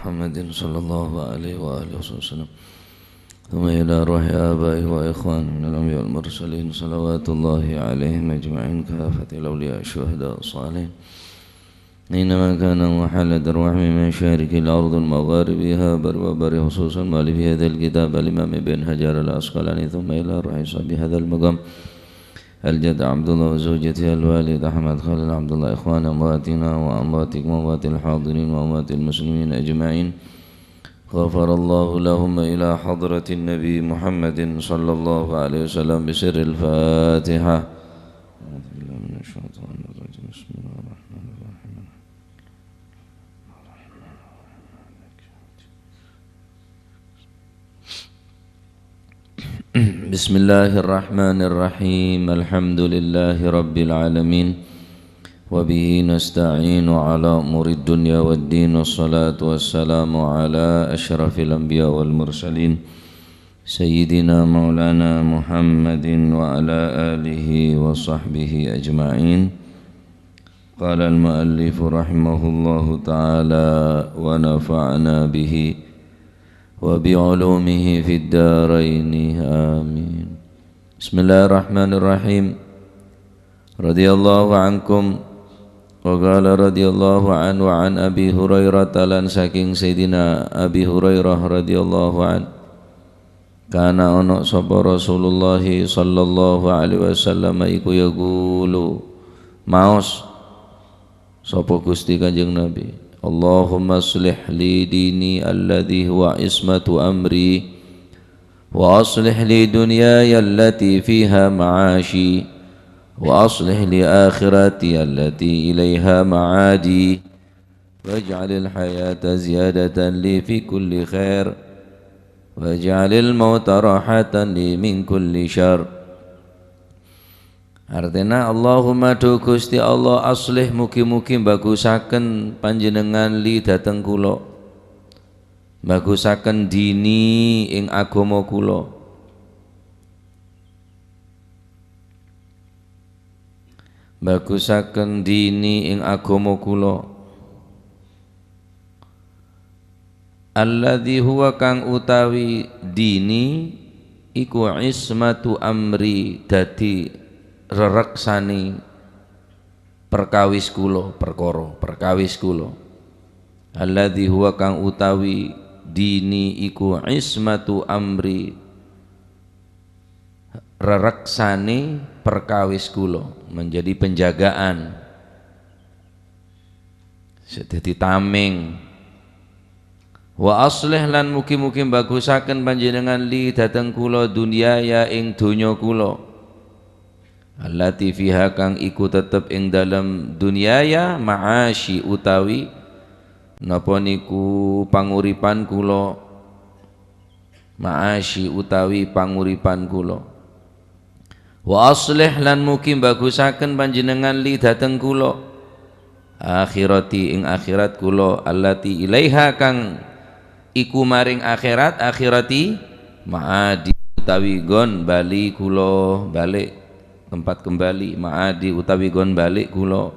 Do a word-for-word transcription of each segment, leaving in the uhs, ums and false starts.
محمد صلى الله عليه وآله وصحبه وسلم. ثم إلى روح آبائه وإخوانه من الأنبياء والمرسلين، صلوات الله عليهم أجمعين، كافة الأولياء الشهداء الصالحين. أينما كانوا محل أرواحهم من مشارق الأرض ومغاربها، بر وبر، خصوصا مؤلف هذا الكتاب الإمام ابن حجر العسقلاني، ثم إلى روح صاحب هذا المقام الجد عبد الله وزوجته الوالد أحمد خليل عبد الله، إخوان أمواتنا وأمواتكم وأموات الحاضرين وأموات المسلمين أجمعين، غفر الله لهم، إلى حضرة النبي محمد صلى الله عليه وسلم بسر الفاتحة. أعوذ بالله من الشيطان الرجيم. بسم الله الرحمن الرحيم. بسم الله الرحمن الرحيم. الحمد لله رب العالمين. وبه نستعين على أمور الدنيا والدين. والصلاة والسلام على أشرف الأنبياء والمرسلين، سيدنا مولانا محمد وعلى آله وصحبه أجمعين. قال المؤلف رحمه الله تعالى ونفعنا به وبعلومه في الدارين، آمين. بسم الله الرحمن الرحيم. رضي الله عنكم. وقال رضي الله عنه وعن أبي هريرة، lan saking Sayyidina Abi Hurairah radhiyallahu anhu, kana ono sapa Rasulullah sallallahu alaihi wasallam iku yaqulu, maos sapa Gusti Kanjeng Nabi, "Allahumma aslih li dini alladzi huwa ismatu amri, wa aslih li dunyaya allati fiha ma'ashi, wa aslih li akhirati allati ilaiha ma'adi, waj'alil hayata ziyadatan li fi kulli khair, waj'alil mauta rahatan li min kulli syarr." Artèna, Allahumma, dhu Gusti Allah, aslih, mugi-mugi bagusaken panjhennengngan li dhateng kula. Bagusaken dini ing agama kula. Bagusaken dini ing agama kula. Alladzi huwa, kang utawi dini iku ismatu amri, dadi rereksane perkawis kula, perkara perkawis kula. Alladzi huwa, kang utawi dini iku ismatu amri, rereksane perkawis kula, menjadi penjagaan. Sè dadi tameng. Wa aslih, lan mugi-mugi bagusaken panjhennengngan li dhateng kula dunyaya ing donya kula. Allati fiha, kang iku tetep ing dalem dunyaya, ma'asyi utawi napa niku panguripan kula. Ma'asyi utawi panguripan kula. Wa aslih, lan mugi bagusaken panjhennengngan li dhateng kula. Akhirati, ing akhirat kula, allati ilaiha, kang iku maring akhirat, akhirati, ma'adi utawi nggon bali kula, balik, tempat kembali, ma'adi utawi nggon balik kula.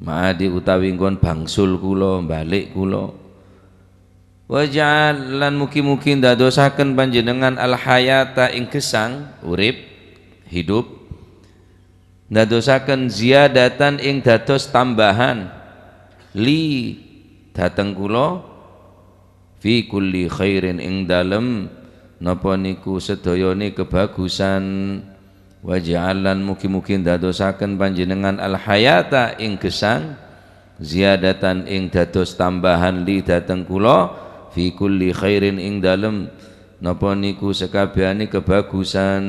Ma'adi utawi nggon bangsul kula, balik kula. Waj'al, lan mugi-mugi ndadosaken panjhennengngan al-hayata ing gesang, urip, hidup, ndadosaken ziyadatan ing dados tambahan, li, dhateng kula, fi kulli khairin, ing dalem napa niku sadayane kebagusan. Waj'al, lan mugi-mugi ndadosaken panjhennengngan al-hayata ing gesang, ziyadatan ing dados tambahan li dhateng kula, fi kulli khairin, ing dalem napa niku sakabehane kebagusan.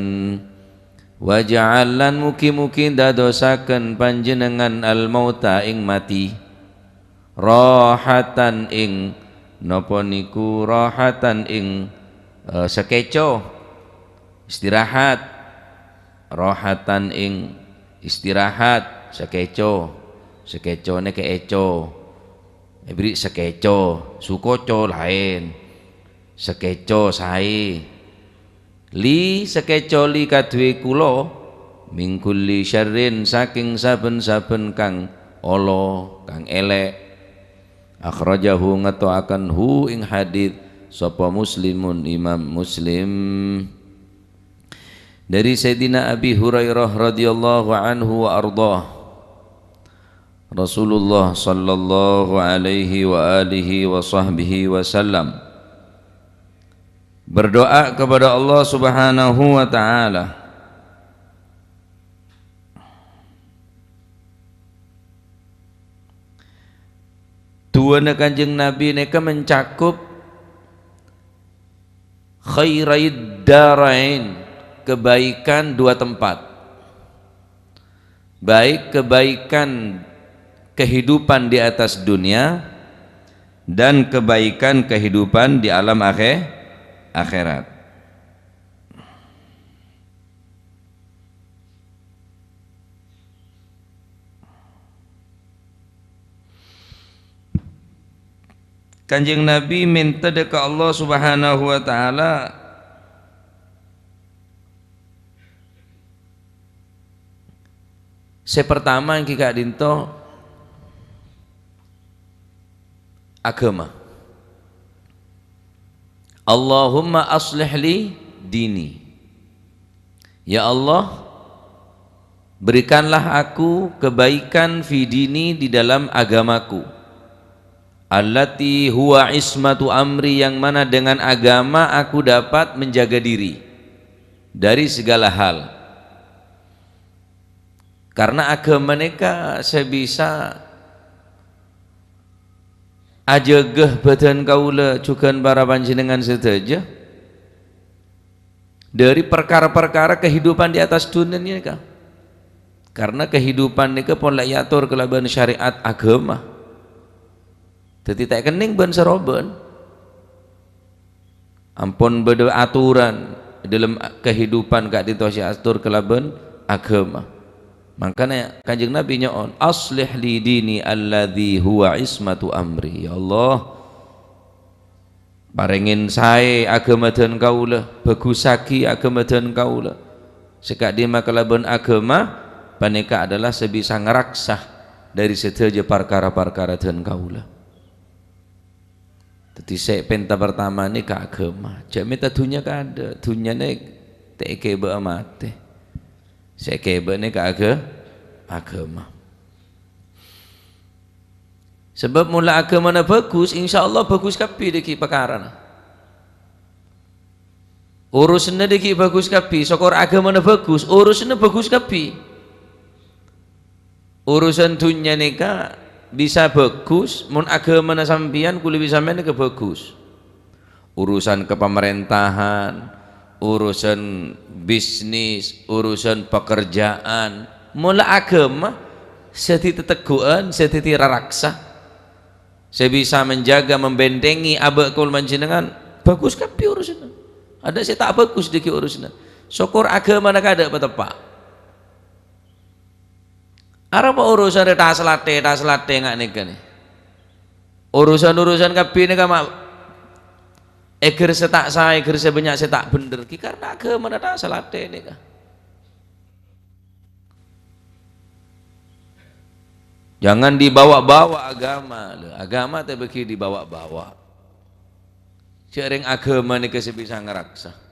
Waj'al, lan mugi-mugi ndadosaken panjhennengngan al-mauta ing mati, rahatan ing napa niku, rahatan ing, eh, sakeco, istirahat, rahatan ing istirahat, sakeco, sakecone keco, ebri sakeco, sukoco laen, sakeco sae. Li, sakeco li kaduwe kula, min kulli syarrin, saking saben-saben kang ala, kang elek. Akhrajahu, ngetto'aken hu ing hadits sapa Muslimun, Imam Muslim. Dari Sayyidina Abi Hurairah radhiyallahu anhu wa ardhah. Rasulullah sallallahu alaihi wa alihi wa sahbihi wasallam berdoa kepada Allah Subhanahu wa taala. Du'ana Kanjeng Nabi nèka mencakup khairaid darain, kebaikan dua tempat. Baik kebaikan kehidupan di atas dunia dan kebaikan kehidupan di alam akhe-, akhirat. Kanjeng Nabi mènta dâ' ka Allah Subhanahu wa Ta'ala, sè partama èngghi ka'dinto aghâma. Allahumma aslih li dini. Ya Allah, berikanlah aku kebaikan fi dini, di dalam agamaku. Allati huwa ismatu amri, yang mana dengan agama aku dapat menjaga diri dari segala hal. Karna aghâma nèka sè bisa ajâgâ bhâdhân kaulâ jhughân para panjhennengngan sadhâjâ dhâri parkara-parkara kehidupan di atas dhunnya nèka. Karna kehidupan nèka pon la èator kalabân syariat aghâma. Dhâddhi ta' èkennèng bân-sarobân. Ampon bâdâ aturan è dâlem kehidupan ka'dinto sè èator kalabân aghâma. Mangkana Kanjeng Nabi nyo'on, "Aslih li dini alladzi huwa ismatu amri." Ya Allah, parèngè saè aghâma dhân kaulâ, bhâghussaghi aghâma dhân kaulâ. Sè ka'dimma kalabân aghâma panèka adalah sè bisa ngaraksa dhâri sadhâjâ parkara-parkara dhân kaulâ. Dhâddhi sè pènta partama nèka aghâma. Jhâ' mènta dhunnya kaadâ'. Dhunnya nè ta' èghibâ'â matè. Sè èghibâ'â nèka aghâ-, aghâma. Sabâb mola aghâmana bhâghus, insyaallah bhâghus kabbhi dhâggi' parkarana. Urusanna dhâggi' bhâghus kabbhi, sokor aghâmana bhâghus, urusanna bhâghus kabbhi. Urusan dhunnya nèka bisa bhâghus, mon aghâmana sampèyan, kulâ bi' sampèyan nèka bhâghus. Urusan kapamarèntahan, urusan bisnis, urusan pekerjaan, mola aghâma sè dhâddhi teteggu'ân, sè dhâddhi raraksa. Sè bisa menjaga, membentengi abâ' kaulâ panjhennengngan, bhâghus kabbhi urusanna. Adâ' sè ta' bhâghus dhâggi' urusanna. Sokor aghâmana kaadâ' pateppa'. Arapa urusan rè tas-lathè, tas-lathè nga' nèka nè. Urusan-urusan kabbhi nèka ma' èghâr sè ta' saè, èghâr sè bânnya' sè ta' bhendher. Ghi karna aghâmana tas-lathè nèka. Jangan dibawa-bawa agama, lho. Agama ta' bâgi dibawa-bawa. Jhâ' rèng aghâma nèka sè bisa ngaraksa.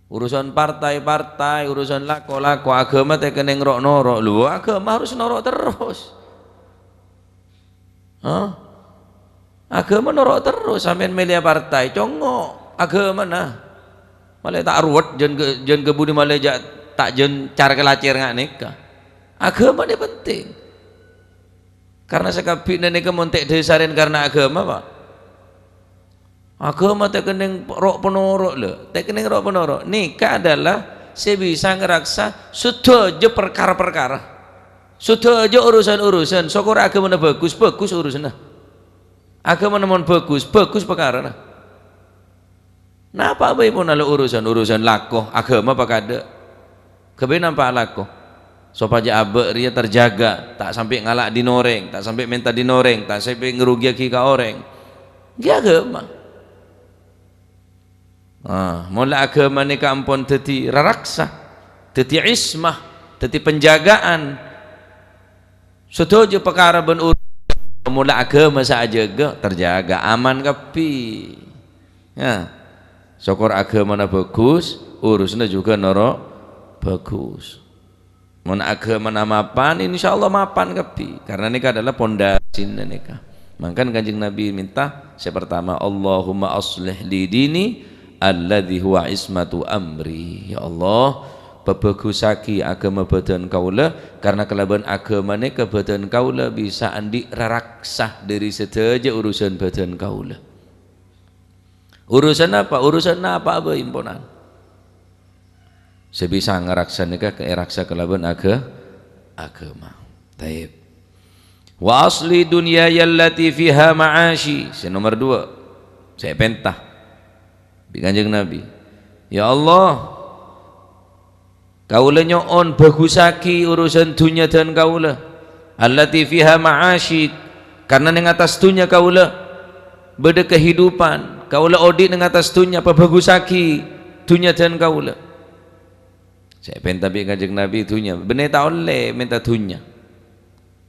Urusan partai-partai, urusan lako-lako, aghâma ta' kennèng ro'-noro'. Lho, aghâma harus noro' terros. Hah? Aghâma noro' terros, sampèyan mèlèya partai, congngo' aghâmana. Malè ta' ruwet, jân ke-, jân kebudi malè ja-, ta' jân car-kalacèr nga' nèka. Aghâma nè penting. Karna sakabbhina nèka mon ta' èdhâsarè karna aghâma, Pa'. Aghâma ta' kennèng ro'-panoro', lho. Ta' kennèng ro'-panoro'. Nèka adalah sè bisa ngaraksa sadhâjâ parkara-parkara. Sadhâjâ urusan-urusan, sokor aghâmana bhâghus, bhâghus urusanna. Aghâmana mon bhâghus, bhâghus parkarana. Napa bhâi pon ala urusan, urusan lako, aghâma apa kaadâ'? Ghâbây nampa' lako. Sopajâ abâ' rèya terjaga, ta' sampè' ngala' dhin orèng, ta' sampè' mènta dhin orèng, ta' sampè' ngarogiyaghi ka orèng. Ghi aghâma. Ah, mola aghâma nèka ampon dhâddhi raraksa, dhâddhi ismah, dhâddhi penjagaan. Sadhâjâ parkara bân ur-, Mola aghâma sè ajâgâ, terjaga, aman kabbhi. Ya. Sokor aghâmana bhâghus, urusanna jhughân noro' bhâghus. Mon aghâmana mapan, insyaallah mapan kabbhi. Karena nèka adalah pondasina nèka. Mangkana Kanjeng Nabi minta, sè pertama, "Allahumma aslih li dini alladzi huwa ismatu amri." Ya Allah, pabhâghusaghi aghâma bhâdhân kaulâ, karena kalabân aghâma nèka bhâdhân kaulâ bisa andi' raraksa dhâri sadhâjâ urusan bhâdhân kaulâ. Urusan apa? Urusan apa bhâi, emponan? Sè bisa ngaraksa nèka èraksa kalabân agha-, aghâma. Taib. "Wa aslih dunyaya allati fiha ma'ashi." Sè nomer dua. Sè èpènta bi' Kanjeng Nabi. Ya Allah, kaulâ nyo'on bhâghusaghi urusan dhunnya dhân kaulâ. "Allati fiha ma'ashi." Karna neng attas dhunnya kaulâ bâdâ kahidupan. Kaulâ odi' neng attas dhunnya, pabhâghusaghi dhunnya dhân kaulâ. Sè èpènta bi' Kanjeng Nabi dhunnya. Bânnè ta' ollè mènta dhunnya.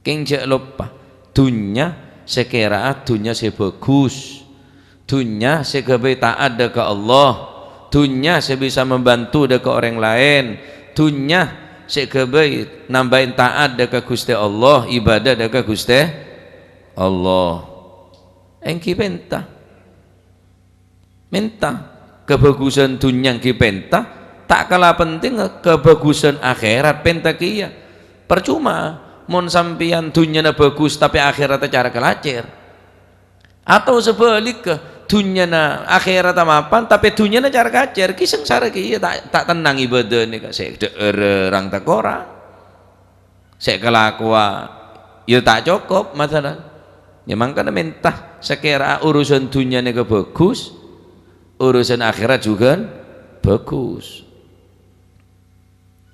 Kèng jhâ' loppa, dhunnya sè kèra'a dhunnya sè bhâghus. Dhunnya sè ghâbây ta'at dâ' ka Allah. Dhunnya sè bisa mambantu dâ' ka orèng laèn. Dhunnya sè ghâbây nambâi ta'at dâ' ka Ghustè Allah, ibâdâ dâ' ka Ghustè Allah. Èngghi pènta. Mènta. Kabhâghusân dhunnya èngghi pènta, ta' kala pentingnga kabhâghusân akhèrat pènta kèya. Parcoma mon sampèyan dhunnyana bhâghus tapè akhèratta cara kalacèr. Atau sabhâligghâ, dhunnyana akhèratta mapan tapè dhunnyana cara kacèr, ghi' sangsara kèya, ta', ta' tennang ibâdâna, sè dhâ'ârâ rang ta' korang. Sè kalakowa, ya ta' cokop, masalan. Ya, mangkana mènta sakèra'a urusan dhunnya nèka bhâghus, urusan akhèrat jhughân bhâghus.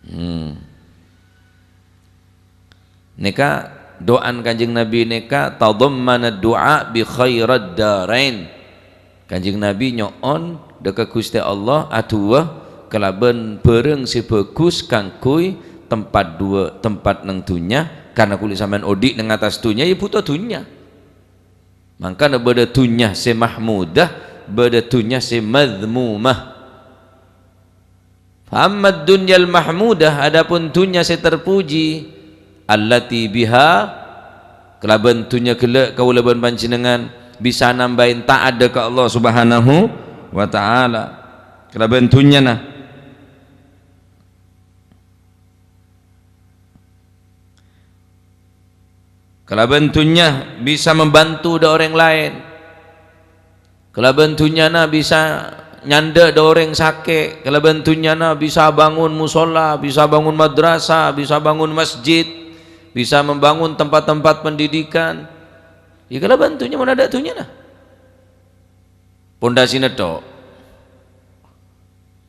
Hmm. Nèka, du'ana Kanjeng Nabi nèka tadhammana du'a bi khairad darain. Kanjeng Nabi nyo'on dâ' ka Ghustè Allah adu'a kalabân bhârâng sè bhâghus kaangghuy tempat du'a, tempat neng dhunnya, karna kulâ sampèyan odi' neng attas dhunnya, ya bhuto dhunnya. Mangkana bâdâ dhunnya sè mahmudah, bâdâ dhunnya sè madzmumah. Fa ammad dunyal mahmudah, adapun dhunnya sè terpuji, allati biha, kalabân dhunnya ghellâ' kaulâ bân panjhennengngan bisa nambâi ta'at dâ' ka Allah Subhanahu wa Ta'ala. Kalabân dhunnyana. Kalabân dhunnya bisa mambantu dâ' orèng laèn. Kalabân dhunnyana bisa nyandhâ dâ' orèng sakè'. Kalabân dhunnyana bisa bangun musholla, bisa bangun madrasah, bisa bangun masjid, bisa mambangun tempat-tempat pendidikan. Ya, kalabân dhunnya mon adâ' dhunnyana. Pondasina tok.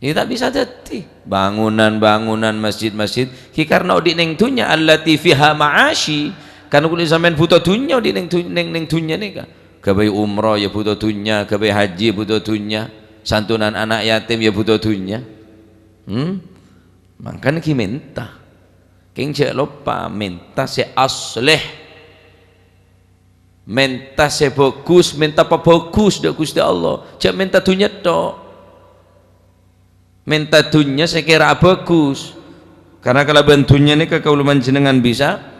Iyâ, ta' bisa dhâddhi. Bangunan-bangunan, masjid-masjid, ghi karna odi' neng dhunnya, allati fiha ma'ashi. Kan kulâ sampèyan bhuto dhunnya odi' neng dhun-, neng, neng dhunnya nèka. Ghâbây umroh ya bhuto dhunnya, ghâbây haji bhuto dhunnya, santunan ana' yatim ya bhuto dhunnya. Hmm? Mangkana ghi mènta. Kèng jhâ' loppa mènta sè asleh. Mènta sè bhâghus, mènta pabhâghus dâ' Ghustè Allah. Jhâ' mènta dhunnya tok. Mènta dhunnya sè kèra'a bhâghus. Karna kalabân dhunnya nèka kaulâ panjhennengngan bisa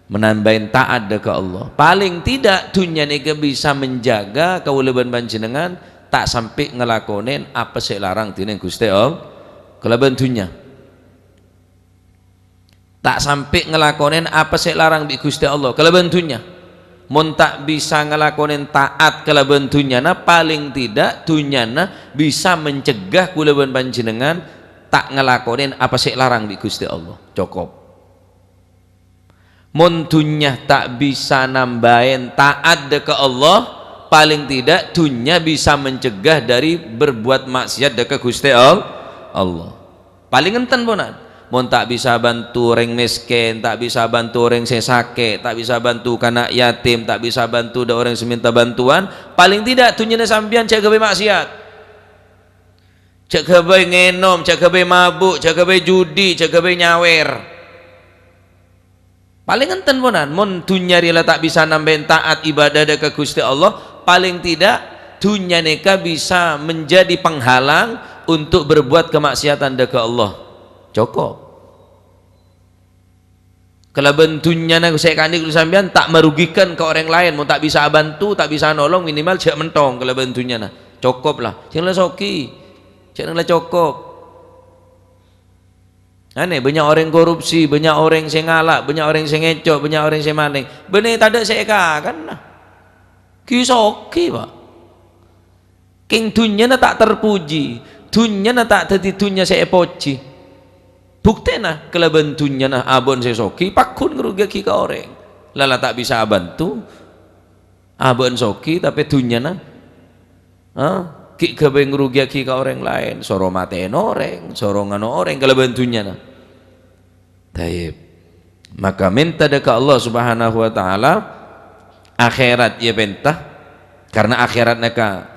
manambâi ta'at dâ' ka Allah. Paling tidak, dhunnya nèka bisa menjaga kaulâ bân panjhennengngan ta' sampè' ngalakonè apa sè larang dhinèng Ghustè Allah. Kalabân dhunnya. Ta' sampè' ngalakonè apa sè larang bi' Ghustè Allah kalabân dhunnya. Mon ta' bisa ngalakonè ta'at kalabân dhunnyana, paling tidak dhunnyana bisa mencegah kulâ bân panjhennengngan ta' ngalakonè apa sè larang bi' Ghustè Allah. Cokop. Mon dhunnya ta' bisa nambâi ta'at dâ' ka Allah, paling tidak dhunnya bisa mencegah dari berbuat maksiat dâ' ka Ghustè All-, Allah. Paling enten ponan. Mon ta' bisa bantu orèng mèskèn, ta' bisa bantu orèng sè sakè', ta' bisa bantu kana' yatim, ta' bisa bantu dâ' orèng sè mènta bantuan, paling tidak dhunnyana sampèyan jhâ' ghâbây maksiat. Jhâ' ghâbây ngènom, jhâ' ghâbây mabuk, jhâ' ghâbây judi, jhâ' ghâbây nyawèr. Palèng enten, ponan, mon dhunnya rèya la ta' bisa nampè'è taat ibadah dâ' ka Ghustè Allah, palèng tidak dhunnya nèka bisa menjadi penghalang untuk berbuat kemaksiatan dâ' ka Allah. Cokop. Kalabân dhunnyana sè èkandi' sampèyan ta' merugikan ka orèng laèn, mon ta' bisa abhânto, ta' bisa nolong, minimal jhâ' mentong kalabân dhunnyana. Cokop la. Sèng la soghi, jhâ' la cokop. Anè, bânnya' orèng korupsi, bânnya' orèng sè ngala', bânnya' orèng sè ngèco', bânnya' orèng sè malèng. Bânnè tadâ' sè èkakanna. Ghi soghi, Pa'. Kèng dhunnyana ta' terpuji, dhunnyana ta' dhâddhi dhunnya sè èpojhi. Buktèna, kalabân dhunnyana abâ'na sè soghi, pagghun ngrugiyaghi ka orèng. La la ta' bisa abhânto, abâ'na soghi, tapè dhunnyana, ha, ghi' ghâbây ngrugiyaghi ka orèng laèn, soro matè'è orèng, soro ngano orèng kalabân dhunnyana. Taib. Maka mènta dâ' ka Allah Subhanahu wa Ta'ala, akhèrat ya pènta, karena akhèrat nèka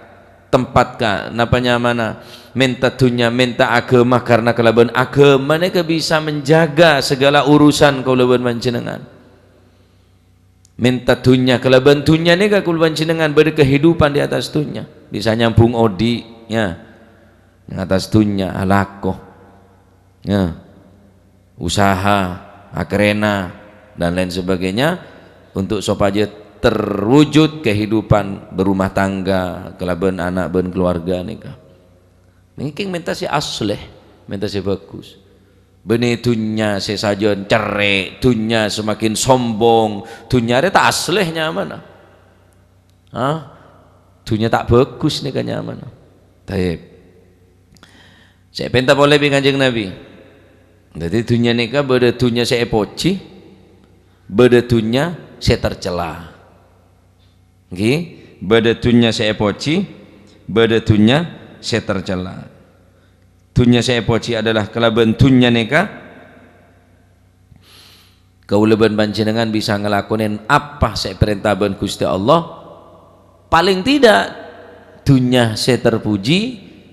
tempat ka, napa nyamana, mènta dhunnya, mènta aghâma, karena kalabân aghâma nèka bisa menjaga segala urusan kaulâ bân panjhennengngan. Mènta dhunnya, kalabân dhunnya nèka kaulâ panjhennengngan bâdâ kehidupan di atas dhunnya. Bisa nyambung odi', ya. Neng attas dhunnya, alako, ya, usaha, akhèrèna, dan lain sebagainya, untuk sopajâ terwujud kehidupan berumah tangga kalabân ana' bân keluarga nèka. Nèng kèng mènta sè asleh, mènta sè bhâghus. Bânnè dhunnya sè sajân cerrè', dhunnya semakin sombong, dhunnya rè ta' asleh nyamana. Ha? Dhunnya ta' bhâghus nèka nyamana. Taib. Sè pènta polè bi' Kanjeng Nabi. Dhâddhi dhunnya nèka bâdâ dhunnya sè èpojhi, bâdâ dhunnya sè tercela. Ngghi, bâdâ dhunnya sè èpojhi, bâdâ dhunnya sè tercela. Dhunnya sè èpojhi adalah kalabân dhunnya nèka kaulâ bân panjhennengngan bisa ngalakonè apa sè èparènta bân Ghustè Allah. Palèng tidak, dhunnya sè terpuji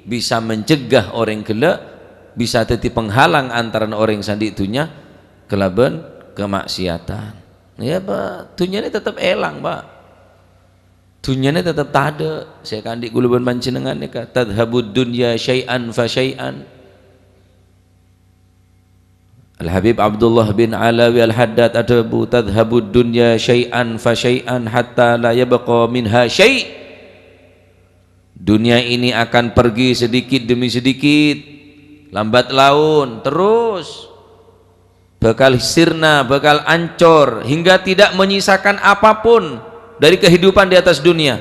bisa mencegah orèng ghellâ', bisa dhâddhi penghalang antarana orèng sè andi' dhunnya kalabân kamaksiatan. Ya, Pa', dhunnyana tetep èlang, Pa'. Dhunnyana tetep tadâ', sè èkandi' kaulâ bân panjhennengngan nèka, "Tadhhabud dunya syai'an fa syai'an." Al-Habib Abdullah bin Alawi Al-Haddad adhâbu, "Tadhhabud dunya syai'an fa syai'an hatta la yabqa minha syai'." Dunia ini akan pergi sedikit demi sedikit, lambat laun, terus bakal sirna, bakal ancor, hingga tidak menyisakan apapun dari kehidupan di atas dunia.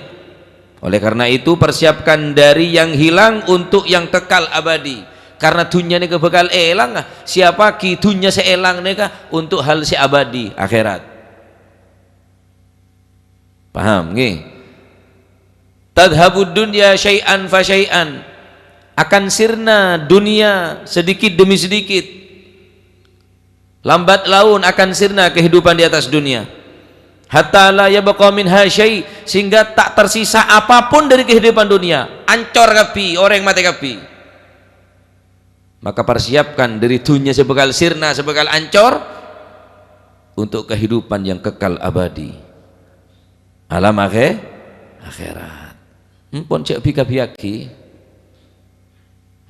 Oleh karena itu, persiapkan dari yang hilang untuk yang kekal abadi. Karena dhunnya nèka bakal èlang, siapaghi dhunnya sè èlang nèka untuk hal sè abadi, akhèrat. Paham, ngghi? "Tadhhabud dunya syai'an fa syai'an." Akan sirna dunia sedikit demi sedikit. Lambat laun akan sirna kehidupan di atas dunia. "Hatta la yabqa minha syai'," sehingga tak tersisa apapun dari kehidupan dunia. Ancor kabbhi, orèng matè kabbhi. Maka persiapkan dâri dhunnya sè bakal sirna, sè bakal ancor, untuk kehidupan yang kekal abadi. Alam akhè-, akhèrat. Empon jhâ' bi-kabbiyaghi.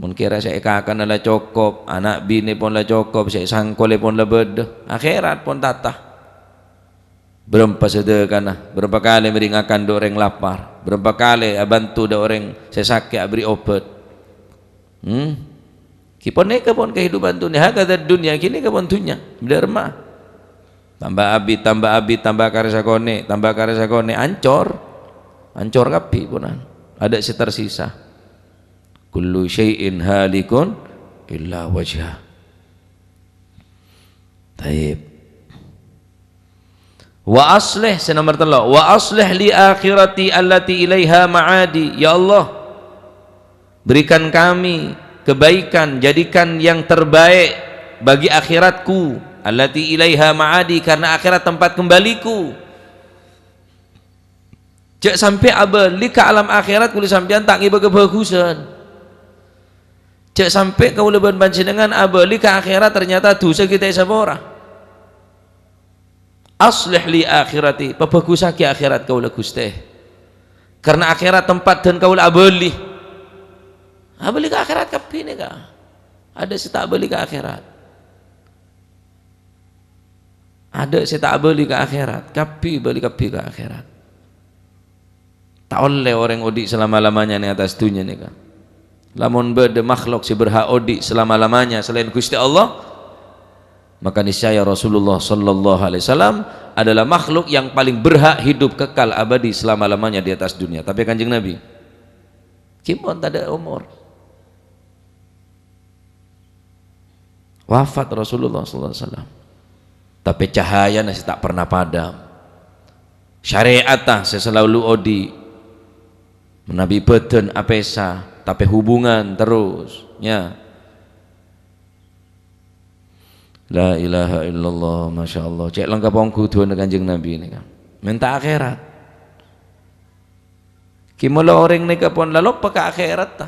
Mon kèra sè èkakanna la cokop, ana' binè pon la cokop, sè sangkolè pon la bâdâ, akhèrat pon tata. Bârâmpa sadhâkana, bârâmpa kalè mèrèng ngakan dâ' orèng lapar, bârâmpa kalè abhânto dâ' orèng sè sakè' aberri' obhât. Hmm? Ghi ponèka pon kehidupan dunia, hakadha dunya, ghânèka pon dhunnya, bâdâ rèma. Tamba abit, tamba abit, tamba karè sakonè', tamba karè sakonè', ancor. Ancor kabbhi ponan. Adâ' sè tersisa. "Kullu syai'in halikun illa wajhah." Taib. "Wa aslih," sè nomer tello', "wa aslih li akhirati allati ilaiha ma'adi." Ya Allah, berikan kami kebaikan, jadikan yang terbaik bagi akhiratku, allati ilaiha ma'adi, karena akhirat tempat kembaliku. Jhâ' sampè' abâli ka alam akhèrat kaulâ sampèyan ta' ngèbâ kabhâghusân. Jhâ' sampè' kaulâ bân panjhennengngan abâli ka akhèrat, ternyata dhusa ghi' ta' èsapora. "Aslih li akhirati," pabhâghusaghi akhèrat kaulâ, Ghustè. Karna akhèrat tempat dân kaulâ abâli. Abâli ka akhèrat kabbhi nèka. Adâ' sè ta' abâli ka akhèrat. Adâ' sè ta' abâli ka akhèrat, kabbhi bâli kabbhi ka akhèrat. Ta' ollè orèng odi' selama-lamanya neng attas dhunnya nèka. Lamon bâdâ makhluk sè berhak odi' selama-lamanya selain Ghustè Allah, maka niscaya Rasulullah sallallahu alaihi wasallam adalah makhluk yang paling berhak hidup kekal abadi selama-lamanya di atas dunia. Tapè Kanjeng Nabi, ghi pon tadâ' omor. Wafat Rasulullah sallallahu alaihi wasallam. Tapè cahayana sè ta' pernah padâ. Syarè'atta sè salalu odi'. Manabi bâdân apèsa, tapè hubungan terros, ya. La ilaha illallah, masyaallah. Cè' lengkap ongghu du'ana Kanjeng Nabi nèka. Mènta akhèrat. Ghi mola orèng nèka pon la loppa ka akhèrat, ta?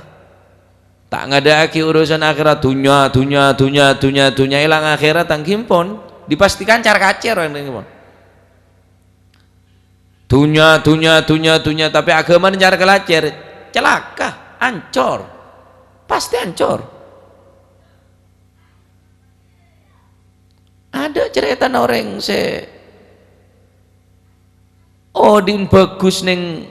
Ta' ngadâ'aghi urusan akhèrat, dhunnya, dhunnya, dhunnya, dhunnya, dhunnya, èlang akhèrat, ta' ghi pon. Dipastikan car-kacèr orèng nèka pon. Dhunnya, dhunnya, dhunnya, dhunnya, tapè aghâmana car-kalacèr, calaka, ancor. Pastè ancor. Adâ' carètana orèng sè odi'en bhâghus neng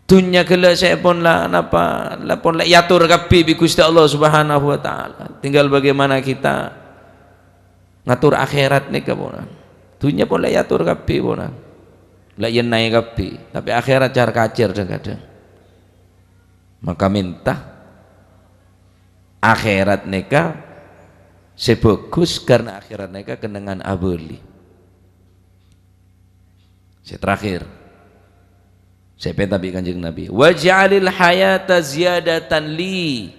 dhunnya ghellâ' sè pon la napa, la pon la èator kabbhi bi' Ghustè Allah Subhanahu wa Ta'ala. Tinggal bagaimana kita ngator akhèrat nèka, ponan. Dhunnya pon la èator kabbhi, ponan. La èennaè kabbhi, tapè akhèrat car-kacèr dhâng-kadhâng. Maka mènta akhèrat nèka sè bhâghus, karna akhèrat nèka kennengngan abâli. Sè terakhir, sè èpènta bi' Kanjeng Nabi, "Waj'alil hayata ziyadatan li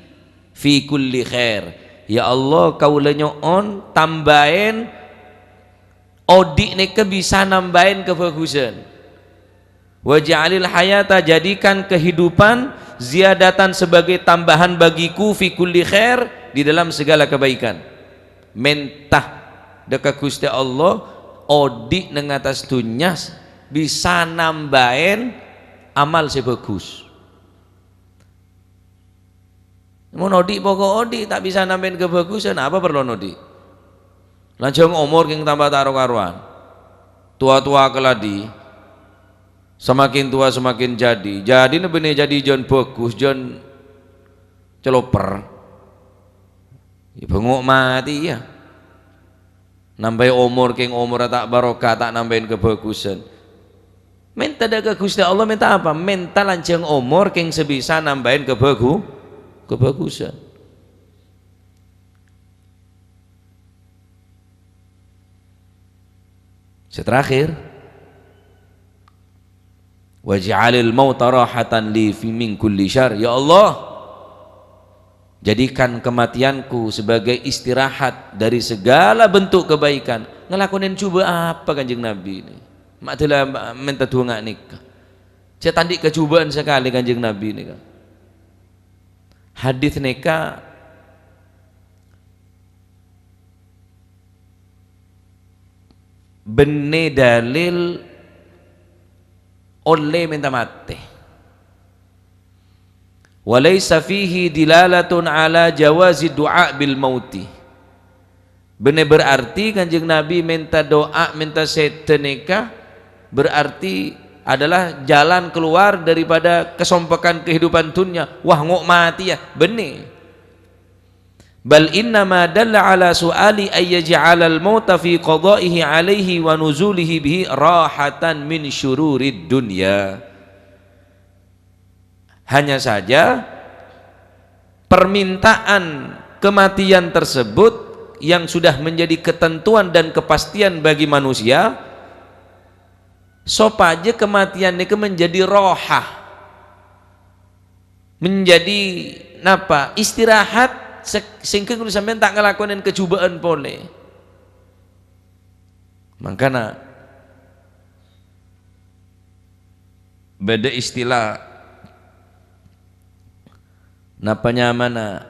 fi kulli khair." Ya Allah, kaulâ nyo'on tambâi odi' nèka bisa nambâi kabhâghusân. "Waj'alil hayata," jadikan kehidupan, "ziyadatan," sebagai tambahan, "bagiku fi kulli khair," di dalam segala kebaikan. Mènta dâ' ka Ghustè Allah, odi' neng attas dhunnya bisa nambâi amal sè bhâghus. Mon odi' poko' odi', ta' bisa nambâi kabhâghusân, apa parlo odi'? Lanjhâng omor kèng tamba ta' ro-karowan. Towa-towa kaladi, samakin towa samakin jadi. Jadina bânnè jadi jân bhâghus, jân caloper. Ya, bângok matè, ya. Nambâi omor kèng omorra ta' barokah, ta' nambâi kabhâghusân. Mènta dâ' ka Ghustè Allah, mènta apa? Mènta lanjhâng omor kèng sè bisa nambâi kabhâghu-, kabhâghusân. Sè terakhir, "Waj'alil mauta rahatan li fi min kulli syarr." Ya Allah, jadikan kematianku sebagai istirahat dari segala bentuk kebaikan. Ngalakonè jhubâ' apa Kanjeng Nabi nèka? Ma' dâla mènta du'a nèka. Sè ta' andi' kajhubâ'ân sakalè Kanjeng Nabi nèka. Hadis nèka bânnè dalil ollè mènta matè. "Wa laisa fihi dilalatun ala jawazi du'a bil mauti." Bânnè berarti Kanjeng Nabi mènta du'a, mènta sèdhâ nèka berarti adalah jalan keluar daripada kesempakan kehidupan dunya. Wah, ngo' matè, ya. Bânnè. "Bal innama dalla ala su'ali ayyaj'alal mauta fi qada'ihi alaihi wa nuzulihi bihi rahatan min syururid dunya." Hanya saja, permintaan kematian tersebut yang sudah menjadi ketentuan dan kepastian bagi manusia, sopajâ kematian nèka menjadi roha, menjadi napa? Istirahat, se-, sehingga kaulâ sampèyan ta' ngalakonè kajhubâ'ân polè. Mangkana bâdâ istilah, napa nyamana,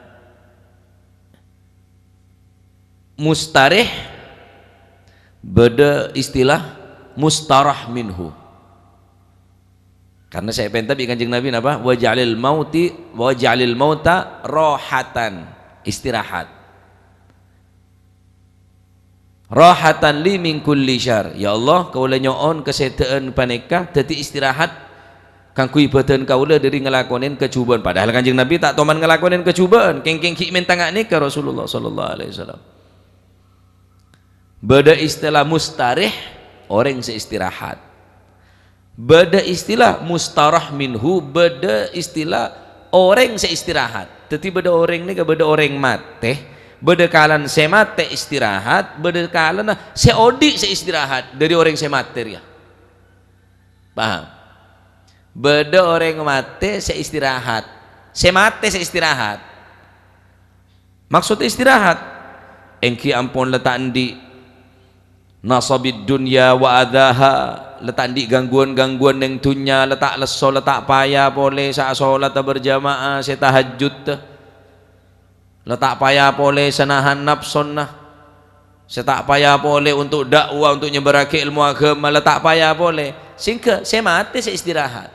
mustarih, Bâdâ istilah mustarah minhu. Karna sè èpènta bi' Kanjeng Nabi napa? "Waj'alil mauti, waj'alil mauta rohatan." Istirahat. "Rohatan li min kulli syarr." Ya Allah, kaulâ nyo'on kasèdhâ'ân panèka dhâddhi istirahat kaangghuy bhâdhân kaulâ dhâri ngalakonè kajhubâ'ân. Padahal Kanjeng Nabi ta' toman ngalakonè kajhubâ'ân, kèng-kèng ghi' mènta nga' nèka Rasulullah sallallahu alaihi wasallam. Bâdâ istilah mustareh, orèng sè istirahat. Bâdâ istilah mustarah minhu, bâdâ istilah orèng sè istirahat. Dhâddhi bâdâ orèng nèka bâdâ orèng matè, bâdâ kalana sè matè istirahat, bâdâ kalana sè odi' sè istirahat dhâri orèng sè matè rèya. Paham? Bâdâ orèng matè sè istirahat, sè matè sè istirahat. Maksod istirahat, èngghi ampon la ta' andi' nasabid dunya wa adzaha, la ta' andi' gangguan-gangguan neng dunnya, la ta' lesso, la ta' paya polè sè asolatta berjamaah, sè tahajjud, la ta' paya polè sè nahan napsona, sè ta' paya polè untuk dakwah, untuk nyebarraghi èlmo aghâma, la ta' paya polè. Sèngghâ sè matè sè istirahat.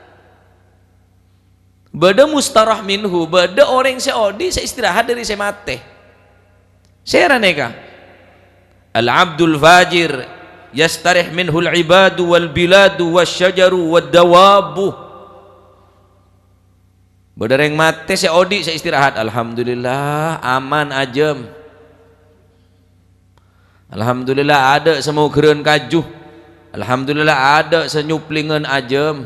Bâdâ mustarah minhu, bâdâ orèng sè odi' sè istirahat dhâri sè matè. Sèra nèka? Al-abdul fajir yastarih minhul ibadu wal biladu wasyajaru wad dawabu. Bâdâ orèng matè sè odi' sè istirahat, alhamdulillah, aman, ajâm. Alhamdulillah, adâ' sè mogherrân kaju. Alhamdulillah, adâ' sè nyuplingân ajâm.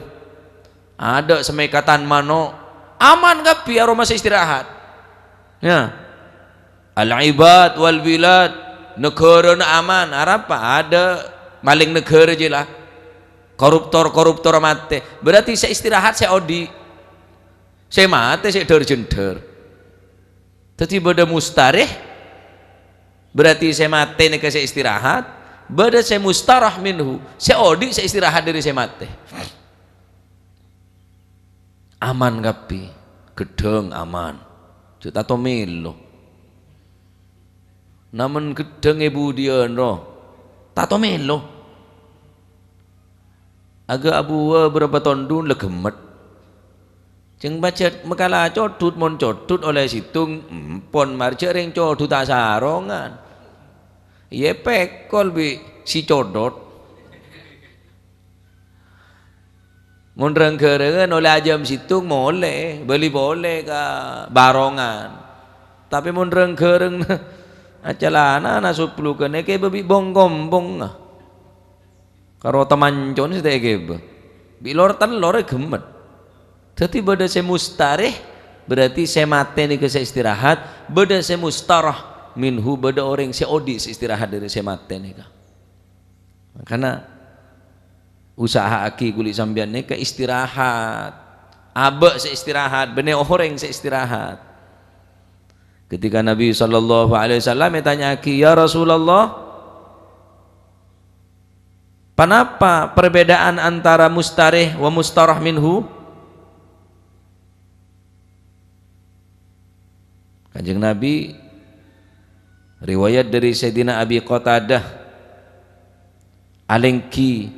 Adâ' sè mèkatan mano'. Aman kabbhi, aromasa istirahat. Ya. Al-ibad wal bilad, naghârâna aman. Arapa? Adâ' malèng naghârâ jiyâ la. Koruptor-koruptor matè. Berarti sè istirahat sè odi'. Sè matè sè dhâr-jhendhâr. Dhâddhi bâdâ mustareh, berarti sè matè nèka sè istirahat, bâdâ sè mustarah minhu, sè odi' sè istirahat dhâri sè matè. Aman kabbhi, ghedhâng aman. Jhâ' tato mèlo. Namen ghedhâng è budiyân, ro? Tato mèlo. Aghâ' abuwâ bârâmpa tondhun la ghemmet. Jhâng pajhât makala codhut, mon codhut ollè sèttong, empon marjhâ' rèng codhut asarongan. Iyâ pèkol bi' si codhot. Mon rang-ghârângan ollè ajâm sèttong molè, bâli polè ka barongan. Tapè mon rang-ghârâng acalana na soblugân èkèbâ bi' bong-kombongnga. Karo tamancon sè ta' èkèbâ. Bi' lor tellor è ghemmet. Dhâddhi bâdâ sè mustareh, berarti sè matè nèka sè istirahat, bâdâ sè mustarah minhu, bâdâ orèng sè odi' sè istirahat dhâri sè matè nèka. Makana, usaha'aghi kulâ sampèyan nèka istirahat. Abâ' sè istirahat, bânnè orèng sè istirahat. Ketika Nabi sallallahu alaihi wasallam ètanya'aghi, "Ya Rasulullah, ponapa perbedaan antara mustareh wa mustarah minhu?" Kanjeng Nabi, riwayat dhâri Sayyidina Abi Qatadah, alèngghi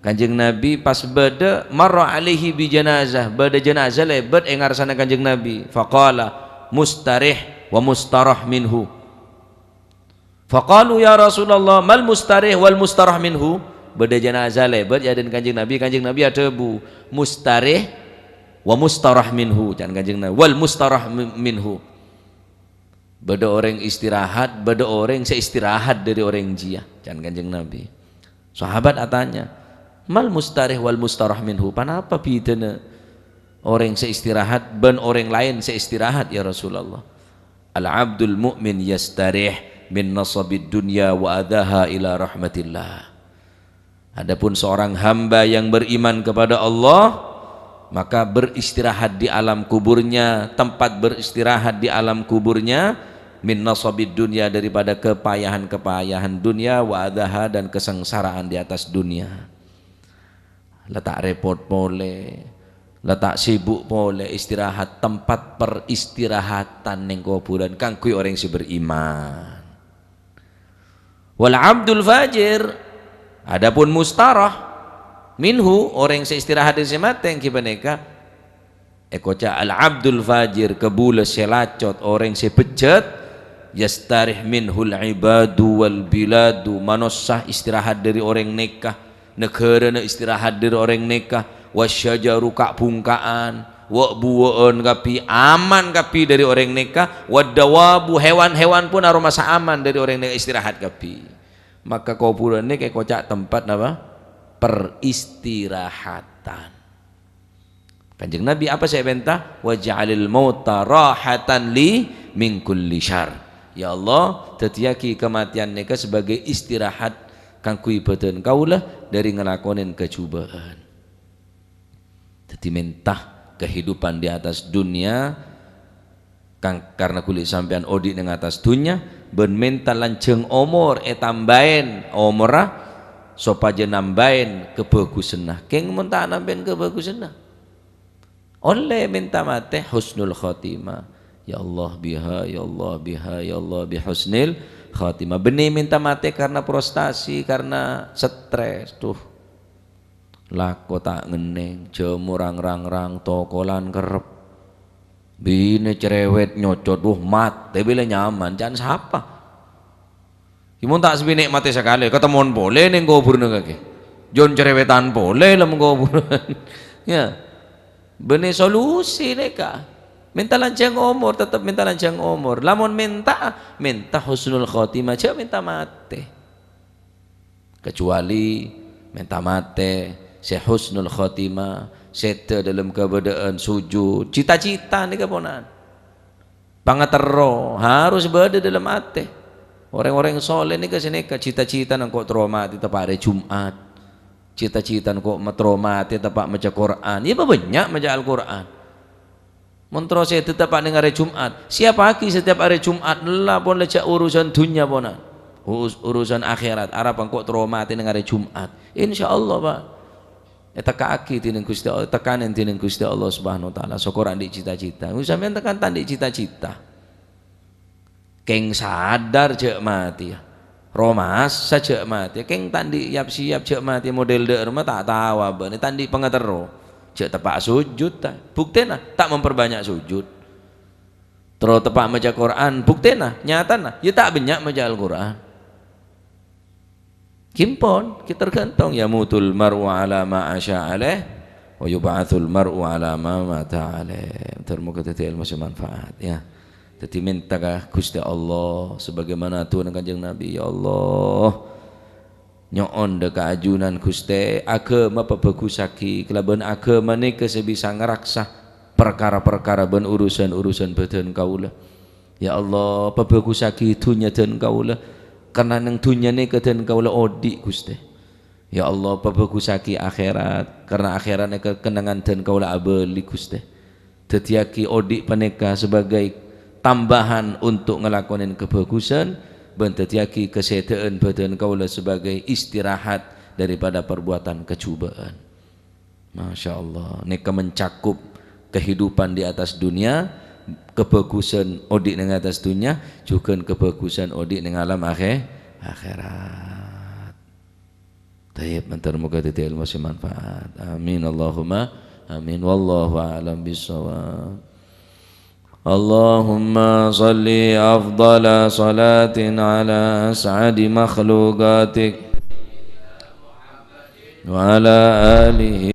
Kanjeng Nabi pas bâdâ marra alaihi bi janazah, bâdâ janazah lèbât è ngarsana Kanjeng Nabi. Faqala, "Mustareh wa mustarah minhu." Faqalu, "Ya Rasulullah, mal mustareh wal mustarah minhu?" Bâdâ janazah lèbât è adâ'na Kanjeng Nabi, Kanjeng Nabi adhâbu, "Mustareh wa mustarah minhu," can Kanjeng Nabi, "wal mustarah mi-, minhu." Bâdâ orèng istirahat, bâdâ orèng sè istirahat dhâri orèng jiyâ, can Kanjeng Nabi. Sahabat atanya, "Mal mustareh wal mustarah minhu?" Ponapa bhidhâna orèng sè istirahat bân orèng laèn sè istirahat, ya Rasulullah? "Al-'abdul mu'min yastareh min nasabid dunya wa adzaha ila rahmatillah." Adapun seorang hamba yang beriman kepada Allah, maka beristirahat di alam kuburnya, tempat beristirahat di alam kuburnya, min nasabid dunya, daripada kepayahan-kepayahan dunia, wa adzaha, dan kesengsaraan di atas dunia. La ta' rèpot polè, la ta' sibuk polè, istirahat, tempat peristirahatan neng kuburan kaangghuy orèng sè beriman. Wal abdul fajir, Adapun mustarah minhu, orèng sè istirahat dhâri sè matè, èngghi panèka èkoca' al-abdul fajir, kabulâ sè lacot, orèng sè bejjhât, yastarih minhul ibadu wal biladu, manossa istirahat dhâri orèng nèka, naghârâna istirahat dhâri orèng nèka, wasyajaru, ka'-bhungka'an, wa'-buwâ'ân kabbhi, aman kabbhi dhâri orèng nèka, wad dawabu, hèwan-hèwan pon aromasa aman dhâri orèng nèka, istirahat kabbhi. Maka kobhurân nèka èkoca' tempat napa? Peristirahatan. Kanjeng Nabi apa sè èpènta? "Waj'alil mauta rahatan li min kulli syarr." Ya Allah, dhâddhiyâghi kamatèyan nèka sebagai istirahat kaangghuy bhâdhân kaulâ dhâri ngalakonè kajhubâ'ân. Dhâddhi mènta kehidupan di atas dunia, kang-, karna ghuli sampèyan odi' neng attas dhunnya, bân mènta lanjhâng omor ètambâi omorra, sopajâ nambâi kabhâghusânna. Kèng mon ta' nambâi kabhâghusânna, ollè mènta matè husnul khotimah. Ya Allah biha, ya Allah biha, ya Allah bi husnil khotimah. Bânnè mènta matè karna frustasi, karna stres. Duh. Lako ta' ngennèng, jhâmo rang-rang-rang, tokolan kerrep. Binè cerewet nyocot, wah, matè bilâ nyaman, can sapa? Yâ mon ta' sabinè matè sakalè, katemmowan polè neng kobhurânna kakè. Jhân cerewetan polè lem kobhurân. Yâ. Bânnè solusi nèka. Mènta lanjhâng omor, tetep mènta lanjhâng omor. Lamon mènta, mènta husnul khotimah, jhâ' mènta matè. Kecuali mènta matè sè husnul khotimah, sèdhâ dâlem kabâdâ'ân sujud, cita-cita nèka ponapa? Pangaterro harus bâdâ dâlem atè. Orèng-orèng soleh nèka sè nèka cita-citana engko' terro matè teppa' arè Jumat. Cita-citana engko' ma-, terro matè teppa' maca Qur'an. Yâ bâbânnya' maca Al-Qur'an. Mon terro sè teteppa' neng arè Jumat, siapaghi setiap arè Jumat, la pon la jhâ' urusan dhunnya pona. Urus-, urusan akhèrat, arapa engko' terro matè neng arè Jumat. Insyaallah, Pak. Ètekka'aghi dhineng Ghustè Allah, ètekkanè dhineng Ghustè Allah Subhanahu wa Ta'ala. Sokor andi' cita-cita. Sampèyan tekkan ta' andi' cita-cita. Kèng sadar jhâ' matèya. Romasa jhâ' matèya. Kèng ta' andi' yap-siyap jhâ' matèya model dâ' remma ta' tao abâ'na, ta' andi' pangaterro. Jhâ' teppa' sujud, ta. Buktèna, ta' memperbanyak sujud. Terro teppa' maca Qur'an, buktèna, nyatana, yâ ta' bânnya' maca Al-Qur'an. Ghi pon, ghi tergantung, "Yamutul mar'u ala ma asya alaih, wa yub'atsul mar'u ala ma mata alaih." Mudah-mudahan dhâddhi ilmu sè manfaat, ya. Dhâddhi mènta ka Ghustè Allah, sebagaimana adu'ana Kanjeng Nabi, "Ya Allah, nyo'on dâ' ka ajunan Ghustè, aghâma pabhâghusaghi, kalabân aghâma nèka sè bisa ngaraksa parkara-parkara bân urusan-urusan bhâdhân kaulâ." Ya Allah, pabhâghusaghi dhunnya dhân kaulâ, karna neng dhunnya nèka dhân kaulâ odi', Ghustè. Ya Allah, pabhâghusaghi akhèrat, karna akhèrat nèka kennengngan dhân kaulâ abâli, Ghustè. Dhâddhiyaghi odi' panèka sebagai tambahan untuk ngalakonè kabhâghusân, bân dhâddhiyaghi kasèdhâ'ân bhâdhân kaulâ sebagai istirahat daripada parbuatan kajhubâ'ân. Masya Allah, nèka mencakup kehidupan di atas dunia, kabhâghusân odi' neng attas dhunnya, jhughân kabhâghusân odi' neng alam akhè-, akhèrat. Tayyib, mator moghâ dhâddhi ilmu sè manfaat. Amin, Allahumma amin. Wallahu a'lam bishawab. Allahumma shalli afdhala shalatin ala as'adi makhluqatik wa ala alihi